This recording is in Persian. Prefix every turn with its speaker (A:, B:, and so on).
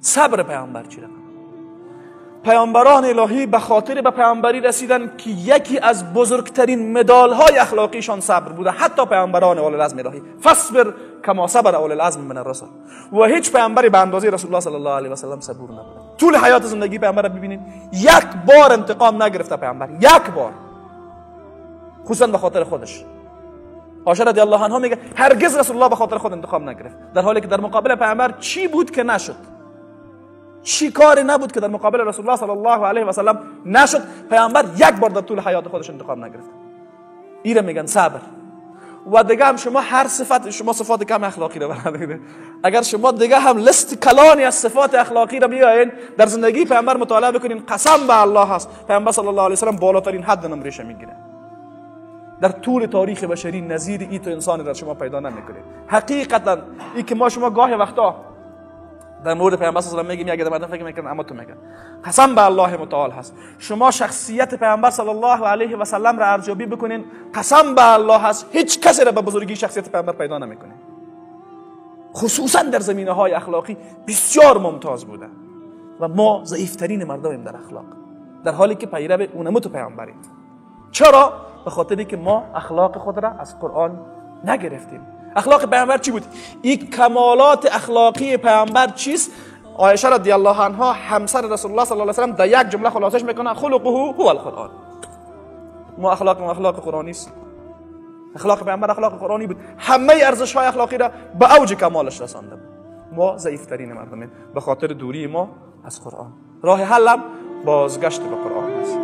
A: صبر پیامبر چی رقم؟ پیامبران الهی به خاطر به پیامبری رسیدن که یکی از بزرگترین مدال های اخلاقیشان صبر بوده. حتی پیامبران اول العزم الهی، فاصبر کما صبر اول العزم من الرسل، و هیچ پیامبری به اندازه رسول الله صلی الله علیه و سلم صبور نبوده. طول حیات زندگی پیامبر را ببینید، یک بار انتقام نگرفته پیامبر، یک بار، خصوصا به خاطر خودش. عایشه رضی الله عنها میگه هرگز رسول الله به خاطر خود انتقام نگرفت، در حالی که در مقابل پیامبر چی بود که نشد، چی کاری نبود که در مقابل رسول الله صلی الله علیه و سلم نشد. پیامبر یک بار در طول حیات خودش انتقام نگرفت. ایره میگن صبر. و دیگه هم شما هر صفت، شما صفات کم اخلاقی رو بلدید، اگر شما دیگه هم لست کلانی از صفات اخلاقی رو بیاین در زندگی پیامبر مطالعه بکنین، قسم به الله هست پیامبر صلی الله علیه و سلم بالاترین حد نمرش میگیره. در طول تاریخ بشری نظیر ای تو انسانی در شما پیدا نمیکنید. حقیقتا ای که ما شما گاهی وقتا در مورد پیامبر صلی الله علیه و میگیم، اگه مردم فکر میکنن اما تو میگن، قسم به الله متعال هست شما شخصیت پیامبر صلی الله علیه و سلم را ارزیابی بکنین، قسم به الله هست هیچ کسی را به بزرگی شخصیت پیامبر پیدا نمیکنه. خصوصا در زمینه های اخلاقی بسیار ممتاز بوده و ما ضعیفترین مردمیم در اخلاق، در حالی که پیرو اونمو تو پیامبریم. چرا؟ به خاطری که ما اخلاق خود را از قرآن نگرفتیم. اخلاق پیامبر چی بود؟ این کمالات اخلاقی پیامبر چیست؟ عایشه رضی الله عنها همسر رسول الله صلی الله علیه و سلم در یک جمله خلاصش میکنه، خلقه هو القرآن. ما اخلاق ما اخلاق قرآنی است. اخلاق پیامبر اخلاق قرآنی بود، همه ارزش های اخلاقی را به اوج کمالش رسانده بود. ما ضعیفترین مردمیم به خاطر دوری ما از قرآن. راه حل هم بازگشت به قرآن است.